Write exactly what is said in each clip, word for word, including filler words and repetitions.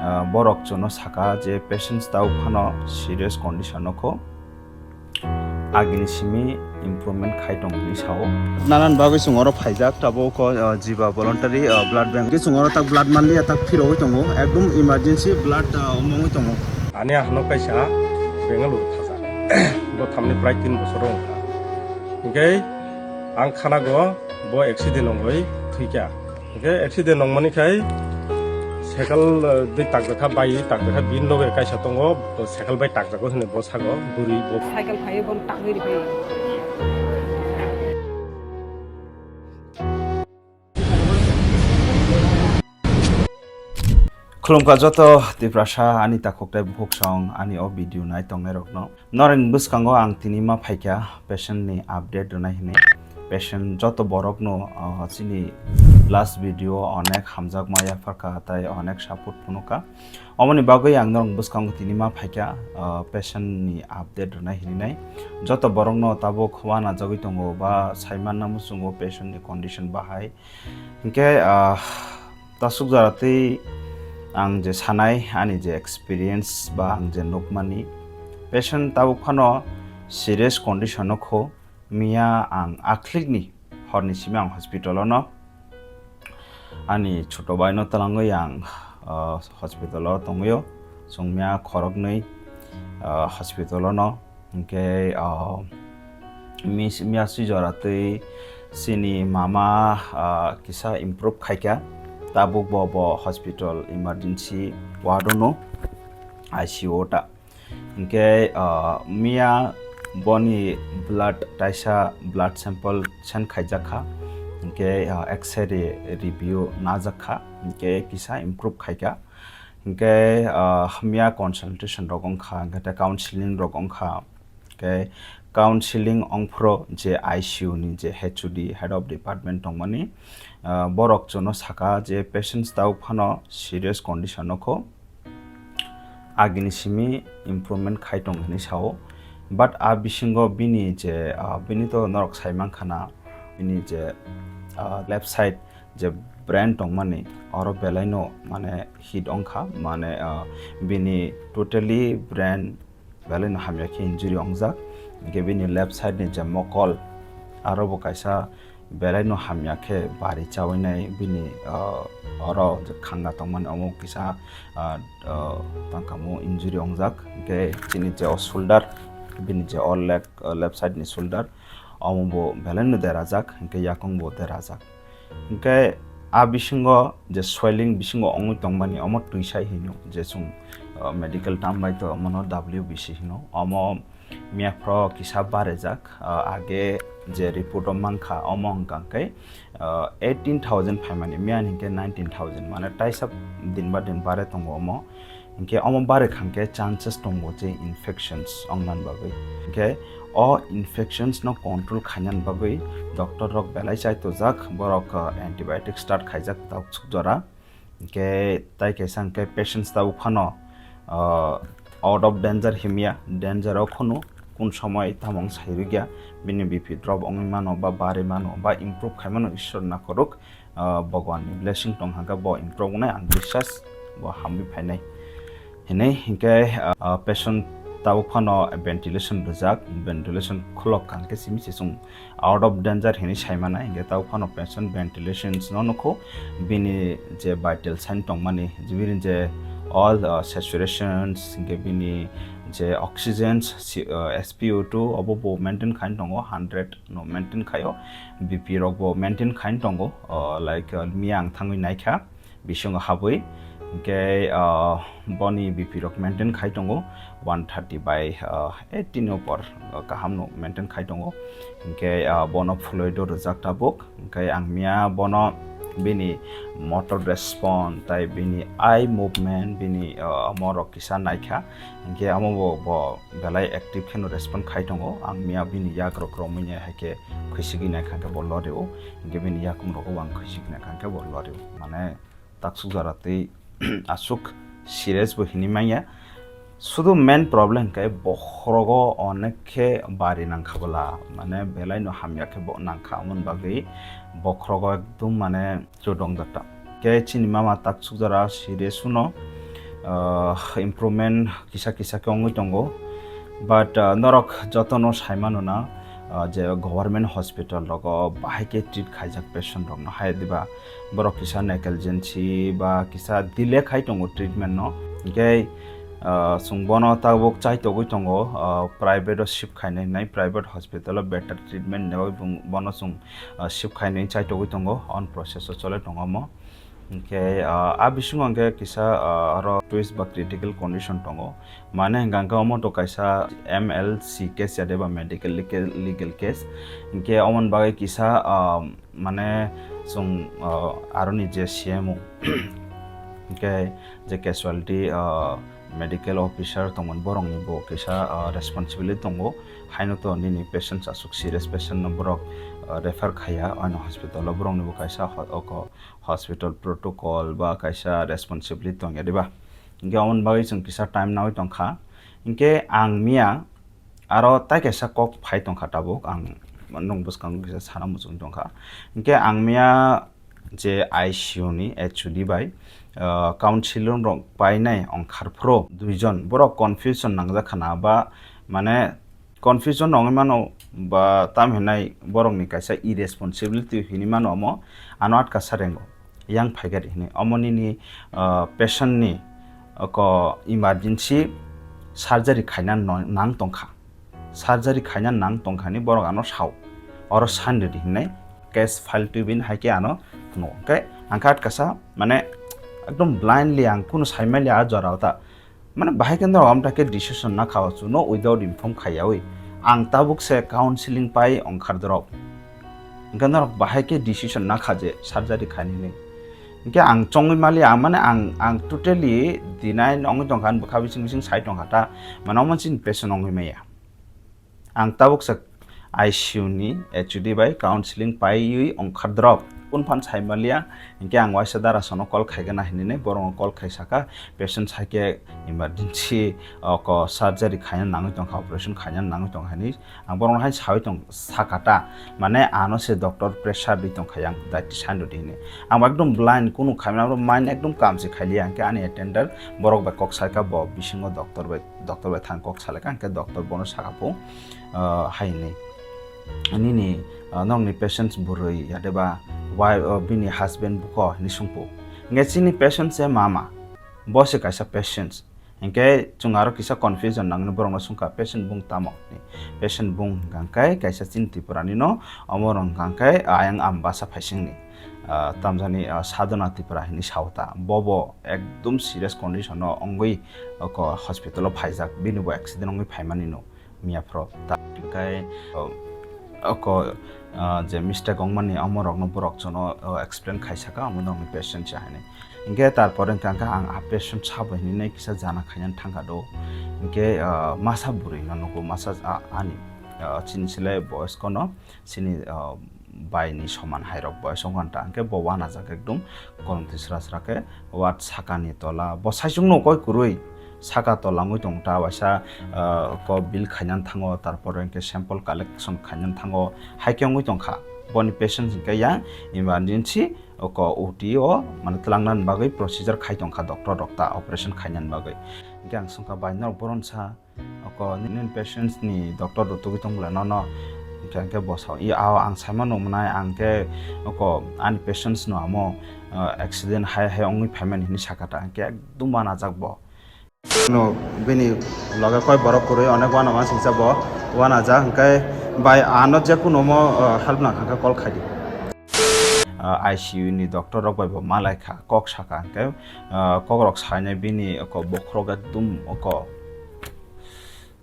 Ah, borok chwngno saka je patients tabuk phano serious condition o kho, agini simi improvement khai tong hinwi sao. Nanan bagwi chwng oro phaijak tabuk kho, ah, Jiba voluntary, ah, blood bank. Chwng oro tak blood manliya, tak phirogwi tongo, ekdom emergency blood, ah, mongwi tongo. Ani ahano kaisa Bengaluru thajak. Bo thamni prai tin bosor wngkha. Hinkhe ang khanago bo accident wngwi thwikha. Hinkhe accident wngmani khai cycle, eh, bai takjakha, bai takjakha, bini loge kaisa tongo, bo cycle bai takjago hinwi bo sago, bwrwi bo. Cycle phaiwi bono tangwi rifai. Khulumkha joto Tiprasa ani takhuk tei bukhuk song ani o video nai tongnai rokno. Noreng bwskango ang tini ma phaikha patient ni update rwnai hinwi. Patient joto borokno, ah, chini last video onek hamjakma yapharkha tei onek support phunukha. Omoni bagwi ang noreng bwskango tini ma phaikha, ah, patient ni update rwnai hinwi nai. Joto borokno tabuk uanajagwi tongo ba saimanna muchungo patient ni condition bahai. Hinkhe, ah, tasuk jora tei ang je sanai, ani je experience ba ang je nukmani, patient tabuk phano serious condition o kho. Miya ang akhlikni horni simi ang hospital o no ani choto bai no twlangwi ang, ah, hospital o tongwi o. Chwng miya khoroknwi, ah, hospital o no. Hinkhe, ah, mis-, miya swijora twi chini mama, ah, kisa improve khaikha. Tabuk bo, bo hospital emergency ward o no, I C U o ta. Hinkhe, ah, miya boni blood, taisa blood sample send khaijakha. Hinkhe, ah, X-ray review najakha. Hinkhe kisa improve khaikha. Hinkhe, ah, miya consultation rok wngkha, hinkhe tei counseling rok wngkha. Hinkhe counseling wngphuru je I C U ni je H O D, Head of Department tongmani, ah, borok chwngno saka je patients tabuk phano serious condition o kho, agini simi improvement khai tong hinwi sao. But a bisingo bini je, ah, bini to norok sai mankha na, bini je, ah, left side je brain tongmani, oro belaino mane hit wngkha, mane, ah, bini totally brain belaino hamya khe injury wngjak. Hinkhe bini left side ni je mokol, aro bo kaisa belaino hamya khe bari chawinai bini, ah, oro je khanga tongmani omo kisa, ah, ah, tangkamo injury wngjak. Hinkhe chini je o shoulder, bini je o leg, ah, left side ni shoulder, omo bo belaino derajak, hinkhe yakung bo derajak. Hinkhe a bisingo je swelling bisingo wngwi tongmani, omo twisai hino, je chwng, ah, medical term bai to omono W B C hino. Omo miya phro kisa barejak, ah, age je report o mankha, omo wngkha khe, ah, eighteen thousand phaimani, miya hinkhe nineteen thousand, mane taisa din ba din bare tongo omo. Hinkhe omo barikha hinkhe chances tongo je infections ongmani bagwi. Hinkhe o infections no control khainani bagwi doctor rok belai chaitojak, borok, ah, antibiotic start khaijak tabuk suk jora. Hinkhe tai kaisa hinkhe patients tabuk phano, ah, out of danger himya, danger o khunu kun somoi tamo wng sai rwgya, bini B P drop wngwi mano ba bari mano ba improve khai mano, Ishwar nakorok. Ah, Bhagwan ni blessing tong hangkhe bo improve wngnai, ang biswas bo hamwi phainai hinwi. Hinkhe, ah, patient tabuk phano ventilation rijak, ventilation khulok hangkhe simi se chwng out of danger hinwi sai mano, hinkhe tabuk phano patient ventilation no nukho, bini je vital sign tongmani, je bini je all, ah, saturations, hinkhe bini je oxygen, si-, ah, S P O two obo bo maintain khai tongo, hundred no maintain khaio, B P rok bo maintain khai tongo, ah, like, ah, miya ang thangwi naikha bisingo habwi, hinkhe, ah, boni B P rok maintain khai tongo one thirty by, ah, eighty ni upor, ah, kaham no maintain khai tongo, hinkhe, ah, bono phlwi do rwjak tabuk, hinkhe ang miya bono bini motor response tai bini eye movement, bini, ah, omo rok kisa naikha, hinkhe omo bo, bo belai active kheno respond khai tongo. Ang miya bini yak rok romwi nai hai khe khwisigwi nai kha khe bo lorio, hinkhe bini yakung rogo bo ang khwisigwi nai kha khe bo lorio. Mane taksuk jora tei aswk serious bo hinwi manya. Sudu main problem khe bokhorogo onek khe bari nangkha bwla, mane belai no hamya khe bo nangkha, amoni bagwi bokhorogo ekdum mane chudong jata. Khe chini mama taksuk jora serious uno, ah, improvement kisa kisa khe wngwi tongo. But, ah, norok jotono sai mano na, ah, je government hospital rogo bahai khe treat khaijak patient rokno, hai diba borok kisa negligence ba kisa delay khai tongo treatment no. Hinkhe, ah, chwng bono tabuk chai togwi tongo, ah, private o shift khainai hinai, private hospital o better treatment hinwi bono chwng, ah, shift khainai chai togwi tongo, on process o chole tongo omo. Hinkhe, ah, a bisingo hinkhe kisa, ah, aro twist ba critical condition tongo. Mane hwnkha khe omo to kaisa M L C case ya de ba medical legal, legal case. Hinkhe omoni bagwi kisa, ah, mane chwng, ah, aroni je C M O hinkhe je casualty, ah, medical officer tongmani borokni bo kisa, ah, responsibility tongo. Haino to nini patients aswk serious patient no borok, ah, refer khaiya, ano hospital o borokni bo kaisa ho-, oko hospital protocol ba kaisa responsibility tongya diba? Hinkhe omoni bagwi chwng kisa time nawi tongkha. Hinkhe ang miya aro tai kaisa kok phai tongkha tabuk, ang nwng bwskango kisa sana muchung tongkha. Hinkhe ang miya je I C U ni H O D bai, ah, counseling rok painai ongkhar phuru duijon borok confusion nangjak khana ba, mane, confusion wngwi mano ba tam hinai borokni kaisa irresponsibility hinwi mano omo, ano atka sarengo yang phaigat hinwi omo nini, ah, patient ni oko emergency surgery khaina no-, nang tongkha, surgery khaina nang tongkha hinwi borok ano sao, oro sanridi hinwi case file tubin hai khe ano phunuk khe ang khe atkasa mane ekdom blindly ang kunu saimaliya a jorao ta. Mane bahai khe norok amtha khe decision na kha o chuno without inform khaiyawi. Ang tabuk se counseling pai ongkhar dorok. Hinkhe norok bahai khe decision na kha je surgery khainani. Hinkhe ang chongwi mali ang mane ang, ang totally deny wngwi tongkha, ang bwkha bising bising sai tongkha ta. Mane omo chini patient wngwi maya. Ang tabuk se I C U ni H O D bai counseling paiwi ongkhar drop. Kun phan sai maliya, hinkhe ang waisa dara sono call khaigana hinwi borokno call khai saka, patient hai khe emergency, oko surgery khaina nangwi tongkha, operation khaina nangwi tongkha hinwi ang borokno hai sawi tong saka ta, mane ano se doctor pressure di tongkha yang daiti sando di hinwi. Ang ekdom blind, kunu khaimani abo mind ekdom kam se khailiya, hinkhe ani attender borok bai kok saika bo bisingo doctor bai doctor bai thang kok salaikha, hinkhe doctor bono saka phung, ah, hai hinwi, "Nini, ah, nokni patients bwrwi, yadeba wife, ah, bini husband buko?" hinwi sungphung. Hinkhe chini patients se mama, bo se kaisa patients. Hinkhe chwng aro kisa confusion nangni borokno sungkha, "Patient bung tamo?" hinwi. Patient bung hwnkha khe kaisa chini Tripura nino, omo rok hwnkha khe ayang Ambasa phaisingni, ah, tamjani, ah, Sadhana Tripura hinwi sao ta. Bobo ekdom serious condition o wngwi oko hospital o phaijak, bini bo accident wngwi phaimani no miya phoro ta. Hinkhe, o, oko, ah, je mistake wngmani omo rokno borok jono, o, explain khai saka, omo nokni patient se hinwi. Hinkhe tarpore hinkhe ang a patient sabo hinwi nai kisa jana khainani thangkha do. Hinkhe, ah, masa bwrwi no nugo, masa a-, ani, ah, chini sile boyos kono, chini, ah, bai ni soman hai rok boyos wngkha ta, hinkhe bo wanajak ekdom kolom twi sra sra khe ward sakani tola, bo saichung no koi kwrwi saka tola wngwi tong ta, waisa, ah, ko bill khainani thango, tarpore hinkhe sample collection khainani thango, hai khe wngwi tongkha. Boni patient hinkhe yang emergency oko O T o mane twlangnani bagwi procedure khai tongkha doctor rok ta operation khainani bagwi. Hinkhe ang swngkha, "Bai, norok boron sa?" Oko nini patients ni doctor rw tugwi tong bwla nono? Hinkhe, hinkhe bo sao, "I, ao ang saima nung mwnai, ang khe oko ani patients no amo, ah, accident hai hai wngwi phaimani," hinwi sakha ta. Hinkhe ekdum wanajak bo. No, bini loge koi borok kwrwi onek wanama singsa bo wanajak, hinkhe bai ano je kunumo, ah, help nang kha khe call khai di. Ah, I C U ni doctor rok bai bo malai kha, kok sakha, hinkhe, ah, kok rok sainai bini oko bokhorok ekdum oko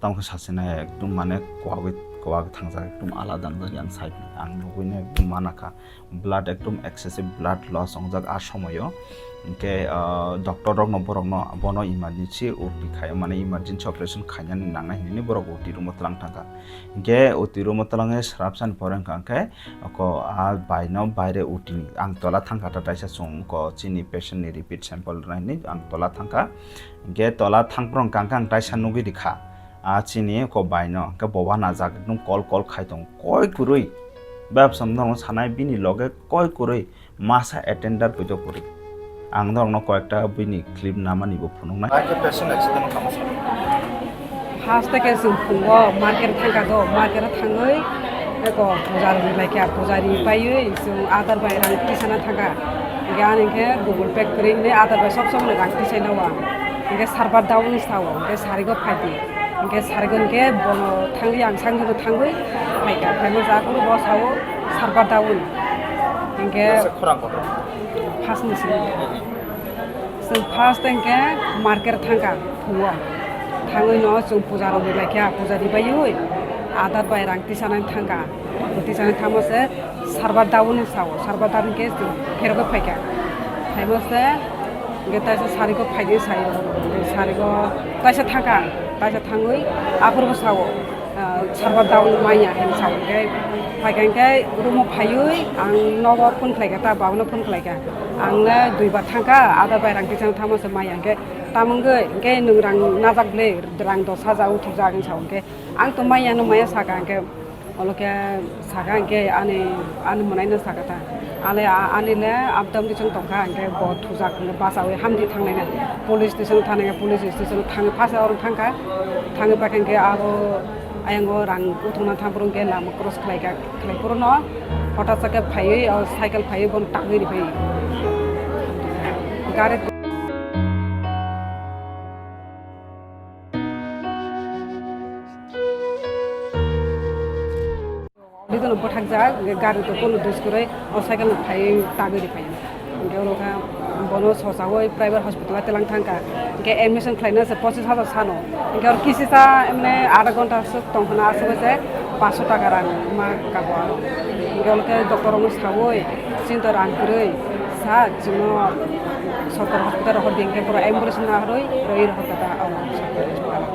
Tamo khe sasinai ekdum mane kwagwi, kwagwi thangjak, ekdum alada wngjak yang side ni. Ang nugwino ekdum mana kha, blood ekdum excessive blood loss wngjak a somoyo. Hinkhe, ah, doctor rokno borokno bono emergency O T khai, mane emergency operation khainani nangnai hinwi borok O T room o twlang thangkha. Hinkhe O T room o twlangwi swrapsani pore wngkha khe oko a baino baire O T ni ang tola thangkha ta taisa chwng ko chini patient ni repeat sample rwna hinwi ang tola thangkha. Hinkhe tola thangphuru hwnkha khe ang taisa nugwi rikha. A chini oko baino, hinkhe bo wanajak ekdom call call khai tongo. Koi kwrwi, bebsa norokno sanai bini loge koi kwrwi masa attender poito kwrwi. Ang norokno koyekta buini clip namani bo phunuknai. Bike patient accident kama sa. First ke chwng phungo market thangka do, market thangwi eko pujari rilai kha, pujari paiwi chwng adar bai rang tisana thangka. Hingke ani hingke Google Pay kwrwi hwnwi adar bai sob sob rang tisai no ang. Hingke server down ni sao, hingke sarigo phaidi. Hingke sarigo hingke bono thangwi ang sangno thangwi phaika. Phaima jago bo sao server down. Hingke Khorang kotor. First ni simi. Chwng first hingke market thangka phungo. Thangwi no chwng puja rok bai kha, puja ri baiwi adar bai rang tisanai thangka. Tisanai thangma se server down ni sao, server down hingke chwng pherogwi phaika. Phaima se hingke taisa sarigo phaidi sai, sarigo taisa thangka, taisa thangwi aphuru sao. Ah, server down maya hinwi sao hwnkhe, phaikha hwnkhe room-o phaiwi ang nogo phone khlaikha, ta babuno phone khlaikha. Ang le duibar thangkha, ada bai rang tisano thangma se maya hwnkhe, tamo wngwi hwnkhe nwng rang najak le, rang dos hajar uthukjak hinwi sao hwnkhe, ang to maya no maya sakha hwnkhe, olo khe sakha hwnkhe ani, ani mwnaino sakha ta. Ale a-, ani le abdam disong tongkha hwnkhe bo thujak hwnkhe bachawi hamdi thangnaina. Police station thangnaina, police station thangwi first oro thangkha. Thangwi paikha hwnkhe abo ayang o rang uthukna thang phuru hwnkhe lama cross khlaikha, khlai phuru no hothat sa khe phaiwi o cycle phaiwi bono tangwi rifai. Gari Dito no bwthakjak, gari to kono dos kwrwi, o cycle no phaiwi tagwi rifai. Hingke oro kha bono sosawi private hospital o tilang thangkha. Hingke admission khlaina se pochis hajar sano. Hingke oro kisisa emne adha ghonta swk tongkhna aswk se paanch sho taka rang ma kabo aro. Hingke oro khe doctor rokno sawi, chini to rang kwrwi sa, chwngno sorkar hospital rohor di, hingke borok ambulance no rwi, rwi rohor kha ta oro sorkar hospital o.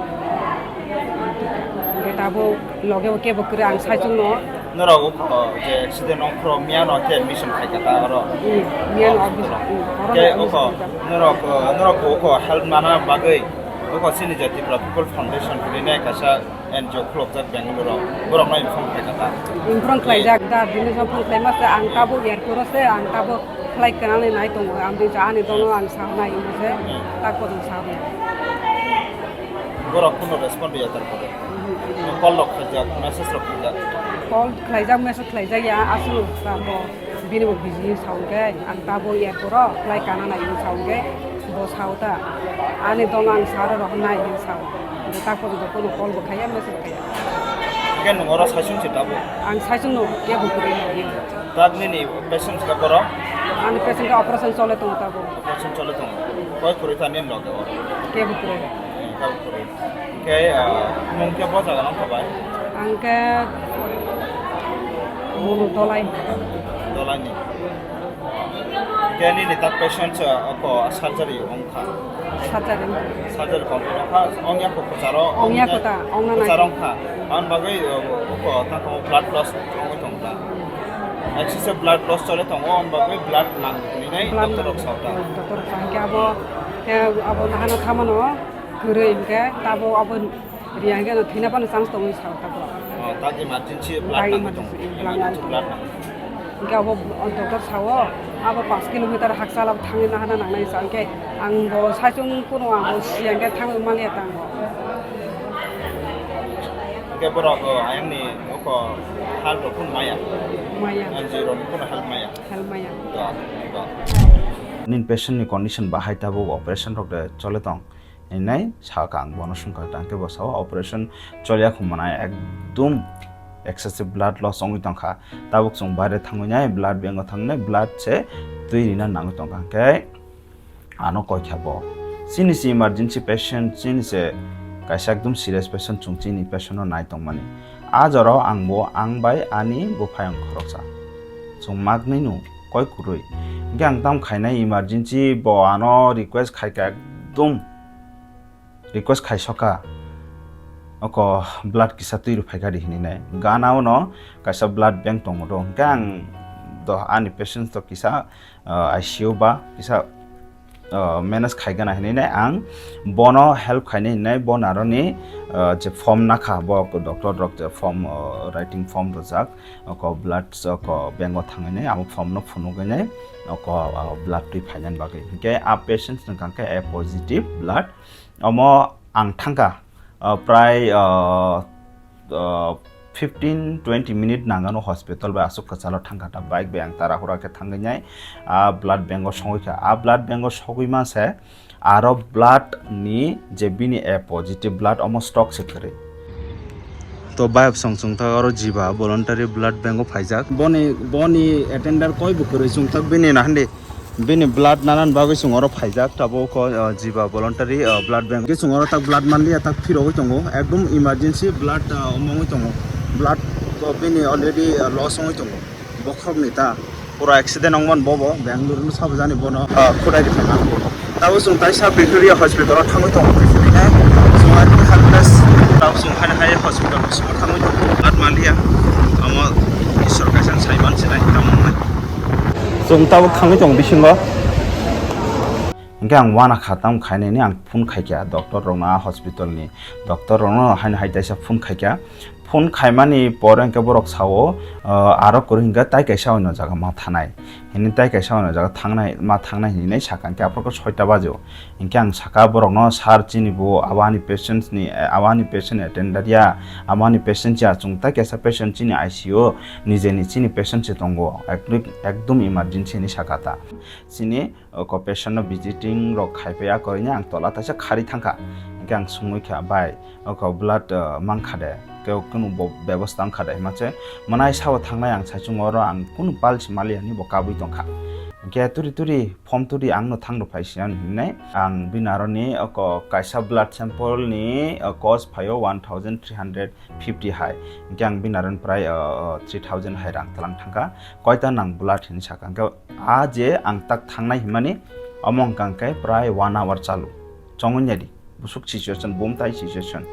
Hingke tabuk loge bo kebo kwrwi ang saichung no. Norok oko je accident ongkhro miya no khe admission khai kha ta oro. Hmm, miya no admission, hmm, oro Khe admission oko khai kha. Norok, norok bo oko help mana bagwi oko chini je Tripura People Foundation hinwi nai kaisa N G O khulokjak Bangalore o. Borok no inform khai kha ta. Inform khlaijak da, bini sa phone khlaima se ang tabuk airport o se ang tabuk flight kana nai nai tongo. Ang di ani dono ang sa nai hinwi se Hmm. tak ko sa. Borok kuno respond ya tar kore. Call rok khaijak, message rok khaijak. Call khlaijak, message khlaijak ya, aswk ta bo bini bo busy sa hwnkhe, ang tabuk airport o flight kana nai hinwi sa hwnkhe, bo sa ta. Ani dono ang sa rw rohor nai hinwi sa. Hwnkhe tak pojwnto kuno call bo khaiya, message khaiya. Hwnkhe nwng oro saichung se tabuk? Ang saichung no, kebo kwrwi no. Tak nini patient khe borok? Ani patient khe operation chole tongo tabuk. Operation chole tongo. Koi kwrwi kha nini loge o? Kebo kwrwi. Kebo kwrwi. Hingke, ah, nwng khe bo jaga nang kha bai? Ang khe Mulu Dolai. Dolai ni. Hingke nini tak patient, ah, oko surgery wng kha? Surgery. Surgery complete wng kha. Ong ya kho kwcharo, Ong ya ong ya kho ta, ong na nai. Kwcharo wng kha. Ang bagwi, ah, oko ta kho blood loss wngwi tong kha. Excessive blood loss chole tongo, ang bagwi blood nang hinwi nai Blood doctor rok nang. Sa ta. Doctor rok sa hingke abo, khe abo nahana thamano. Kwrwi hwnkhe tabo abo riya hwnkhe no thwina phano chance tongwi sao ta borok. Oh, tak emergency blood Bai nangwi emergency, tongo. Blood Emergency nangwi blood tongo. Nangwi. Hwnkhe abo doctor sao, abo paanch kilometer hakchal abo thangwi nahana nangnai sao hwnkhe ang bo saichung kuno ang bo siya hwnkhe thangwi maliya ta ang bo. Hwnkhe borok, oh, ayangni oko help rok phano maya. Maya. N G O rokni phano help maya. Help maya. Da, da. Nini patient ni condition bahai tabuk operation rok de chole tong. Hinwi sakha ang bono swngkha, tangkhe bo sao operation cholya khumani ekdum excessive blood loss wngwi tongkha. Tabuk chwng baire thangwi nai blood bank o thangwi nai blood se twi rina nangwi tongkha, hwnkhe ano koikha bo. Chini se emergency patient, chini se kaisa ekdum serious patient, chwng chini patient no nai tongmani. A jorao ang bo ang bai ani buphayung khoroksa. Chwng magnwino koi kwrwi. Hwnkhe ang tamo khainai emergency bo ano request khaikha ekdum. Request khai soka, oko blood kisa twi rw phaikha di hinwi nai. Gana ono kaisa blood bank tongo do. Hwnkhe ang do ani patients to kisa, ah, I C U ba kisa uh, manage khaigana hinwi nai ang bono help khainai hinwi bo naroni, uh, je form nakha bo doctor rok je form, uh, writing form rwjak, oko blood oko bank o thangwi nai amo form no phunugwi nai oko, uh, blood twi phainani bagwi. Hinkhe a patient ni kangkhe A positive blood, omo ang thangkha, uh, prai, uh, uh, fifteen twenty minute nangano hospital bai aswk kwchalo thangkha ta bike bai ang tarahura khe thangwi nai a blood bank o sogwi kha. A blood bank o sogwi manse aro blood ni je bini A positive blood omo stock se kwrwi. To bayap song chwng ta oro Jiba voluntary blood bank o phaijak. Boni, boni attender koi bo kwrwi chwng ta bini na handi. Bini blood nanan bagwi chwng oro phaijak, tabuk o, uh, Jiba voluntary, uh, blood bank. Hwnkhe chwng oro tak blood manliya, tak phirogwi tongo, ekdom emergency blood, uh, mongwi tongo. Blood, uh, bini already, uh, loss wngwi tongo. Bokhorokni ta pura accident wngmani bobo, Bangalore no sabo jani bono, uh, khudai rikha nango. Tabuk chwng kaisa Victoria Hospital o thangwi tongo, Victoria. Chwng helpless, tabuk chwng haino hai hospital bisingo thangwi tongo. Blood manliya, omo Iswr kaisa sai mansinai, tamo wngnai. Chwng tabuk thangwi tongo bisingo. Hinkhe ang uana kha tamo khainani ang phone khaikha doctor rokno, a hospital ni doctor rokno haino hai taisa phone khaikha. Phone khaimani pore hinkhe borok sao, uh, aro kwrwi hinkhe tai kaisa oino jaga ma thanai. Hini tai kaisa oino jaga thangnai, ma thangnai hinwi sakha hinkhe aphuru khe soita bajo. Hinkhe ang sakha borokno, "Sir, chini bo abo ani patient ni, abo ani patient attender ya, abo ani patient ya, chwng tai kaisa patient chini I C U, nijeni chini patient se tongo, ekdom, ekdom emergency," hinwi sakha ta. Chini, o, ko patient no visiting rok khai paiya, koini ang tola taisa khari thangkha. Hinkhe ang sungwi kha, "Bai, o, ko blood, o, mankha de, kebo kunu bo-, bebosta wngkha de?" Hima se mwnai sao thangnai ang saichung oro ang kunu pal se maliya hinwi bo kabui tongkha. Hinkhe turi turi phone turi ang no thang rw phai siyani hinwi ang bini aroni, o, ko kaisa blood sample ni, o, cost phaio one thousand three hundred fifty hai. Hinkhe ang bini aroni prai, o, o, three thousand hai rang tlang thangkha. Koita nang blood hinwi sakha. Hinkhe a je ang tak thangnai himani, omo wngkha hinkhe prai one hour chalu. Chongwi naidi, busuk situation, bumtai situation.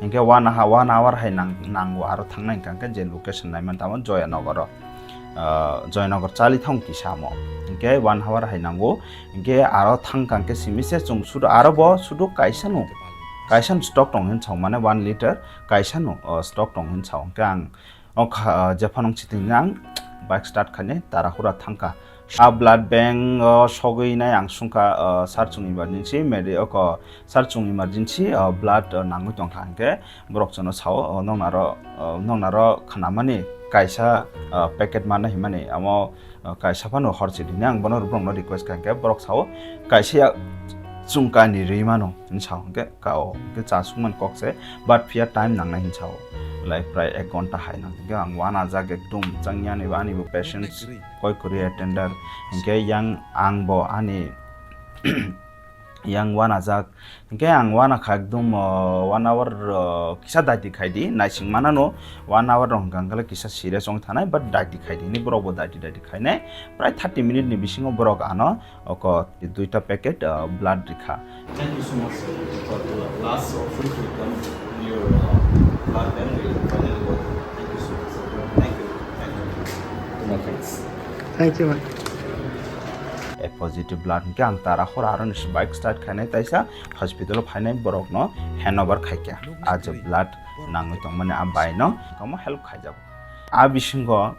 Hinkhe one ha-, one hour hai nang-, nango aro thangnai hinkha hinkhe je location naimani tamo Joyanagar o. Ah, Joyanagar chali thang kisa amo. Hinkhe one hour hai nango. Hinkhe aro thangkha hinkhe simi se chwng sudu aro bo sudu kaisa no, kaisa no stock tong hin sao, mane one liter kaisa no, ah, stock tong hin sao. Hinkhe ang o kha, ah, jephano wng chiting ang bike start khainai tarahura thangkha. A blood bank o sogwi nai ang sungkha, ah, sir chwng emergency, medi-, oko sir chwng emergency, ah, blood, ah, nangwi tongkha hinkhe borok chwngno sao, oh, noknaro, oh, noknaro khnamani kaisa, ah, packet mana himani amo, ah, kaisa phano hor chini ang bono borokno request kha hinkhe borok sao kaisa ya chwng kani rwi mano hinwi sao hinkhe kao hinkhe cha sungmani kok se, but phiya time nangnai hinwi sao, like prai ek ghonta hai nang hinkhe ang uanajak ekdom changyani bo ani bo patient koi kwrwi attender hinkhe yang ang bo ani yang uanajak hinkhe ang uanakha ekdom, uh, one hour, uh, kisa daiti khaidi naising manano one hour rok hwnkha hinkhe kisa serious wng thanai but daiti khaidi hinwi borok bo daiti daiti khainai prai thirty minute ni bisingo borok ano oko duita packet, uh, blood rikha. Thank you so much, sir, for the last option to come your, uh, blood bank will finally work. Thank you so much, sir. Thank you. Thank you too much. Thank you, man. A positive blood hinkhe ang tarahura aroni bike start khainai taisa hospital o phainai borokno handover khaikha. A je blood nangwi tongmani a bai no tamo help khaijago. A bisingo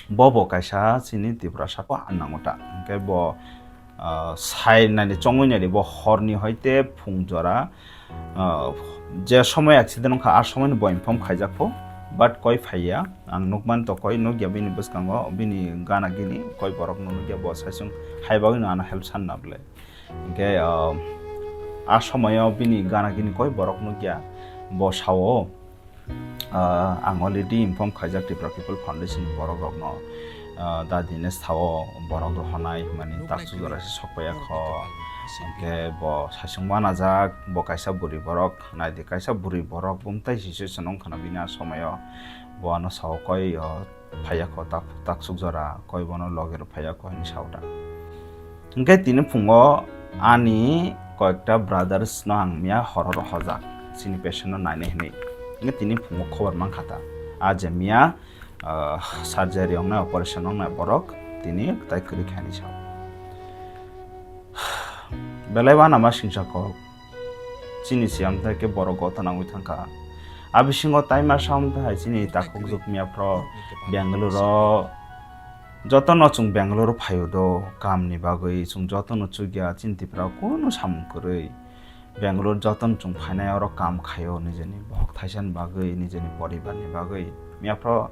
bo bo kaisa chini Tiprasa ko ang nango ta. Hinkhe bo, ah, sai nani chongwi nani bo horni hoite phung jora, ah, je somoy accident wngkha, a somoy ni bo inform khaijak pho, but koi phaiya, ang nukman to koi nukya bini bwskango, bini gana gini koi borok no nukya, bo saisung hai bagwi no ano help sanna bwle. Hinkhe, ah, a somoyo bini gana gini koi borok nukya, bo sao, Ah, ang already inform khaijak Tripura People Foundation ni borok rokno, ah, da Dinesh Thao borok rohornai hwnmani takchuk jora se sokpaiya kho. Hinkhe bo saichung uanajak, bo kaisa bwrwi borok, naidi kaisa bwrwi borok bumtai situation wngkhana bini a somoyo bo ano sao koi, ah, phaiya kho, tak, taksuk jora koi bono loge rw phaiya kho hinwi sao ta. Hinkhe tini phungo ani koyekta brothers no ang miya horo rohorjak, chini patient no nainai hinwi. Hinkhe tini phungo khobor mankha ta, a je miya, ah, surgery wngnai, operation wngnai borok tini tai kwrwi kha hinwi sao. Belai uanama singsa kok. Chini siyam tei khe borok goto nangwi thangkha. A bisingo taima sam tei hai chini takhuk jukmiya phro Bangalore o jotono chwng Bangalore phaio do kamni bagwi chwng jotono chukya chini Tripura kunu samung kwrwi. Bangalore jotono chwng phainai oro kam khaio nijeni bohok thaisani bagwi nijeni poribarni bagwi. Miya phro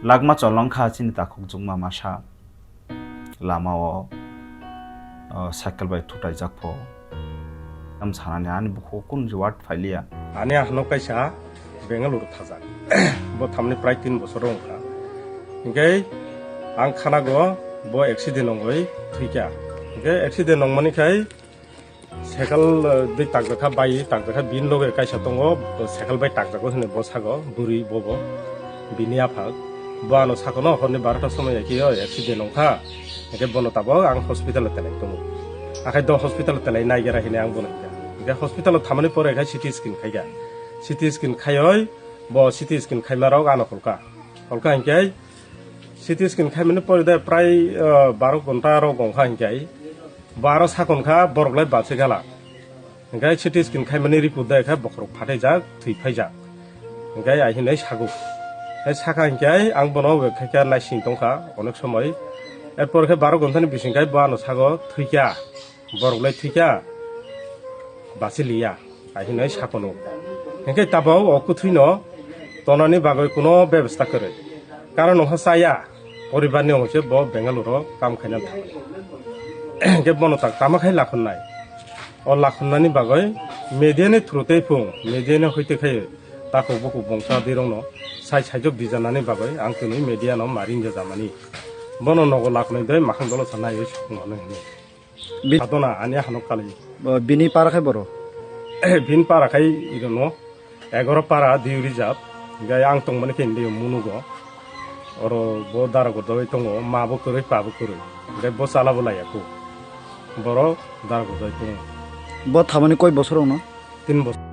lagma cholong kha chini takhuk jukma masa. Lama o, o, cycle bai thutaijak pho. Tam sanani ani bukhugo kun je word phailiya. Ani ahno kaisa Bengaluru thajak. Bo thamni prai tin bosor wngkha. Hinkhe ang khanago bo accident wngwi thwikha. Hinkhe accident wngmani khai cycle, eh, dei takjakha bai takjakha bini loge kaisa tongo, cycle bai takjago hinwi bo sago bwrwi bobo bini aphak. Bo ano sakono horni barota somoi hai khe accident wngkha. Hinkhe bono tabok ang hospital o tenai tongo. Akhai do hospital o tenai naigera hinwi ang bono hinkha. Hinkhe hospital o thamani pore khai C T scan khaikha. C T scan khaioi bo C T scan khaimarok ano holkha. Holkha hinkhe C T scan khaimani pore de prai, eh, baro ghonta rok wngkha hinkhe. Bo aro sakon kha borok lai bachai gala. Hinkhe C T scan khaimani report de khe bokhorok phatai jak, thwi phai jak. Hinkhe ai hinwi sago. Hai sakha hinkhe ang bono wek khaikha naising tongkha onek somoi. Erpor khe baro ghontani bising khai bo ano sago thwikha. Borok lai thwikha. Bachiliya. Ai hinwi sakono. Hinkhe tabok o kwthwino tonani bagwi kuno bebasta kwrwi. Karon wngkha chaya, poribarni wngse bo Bengaluru kam khaina thangmani. Hinkhe bono tak tama khai lakhonnai. O lakhonnani bagwi media ni through tei phung, media ni hoite khai takhuk bukhuk bongsa dirokno sai saijok dijanani bagwi ang tini media no maring jajamani. Bono nogo lakhonai doi makhang dolo sanai oi sukmano hini. Bi- Adona ani hanok kali. Bo bini para khai boro? Bin para khai irono egaro para diu rijab. Gai ang tongmani khe indi munugo. Oro bo dara godoi tongo, ma bo kwrwi, pa bo kwrwi. Gai bo chala bo laiya ku. Boro dara godoi tongo. Bo thamani koi bosor wngno? Tin bosor.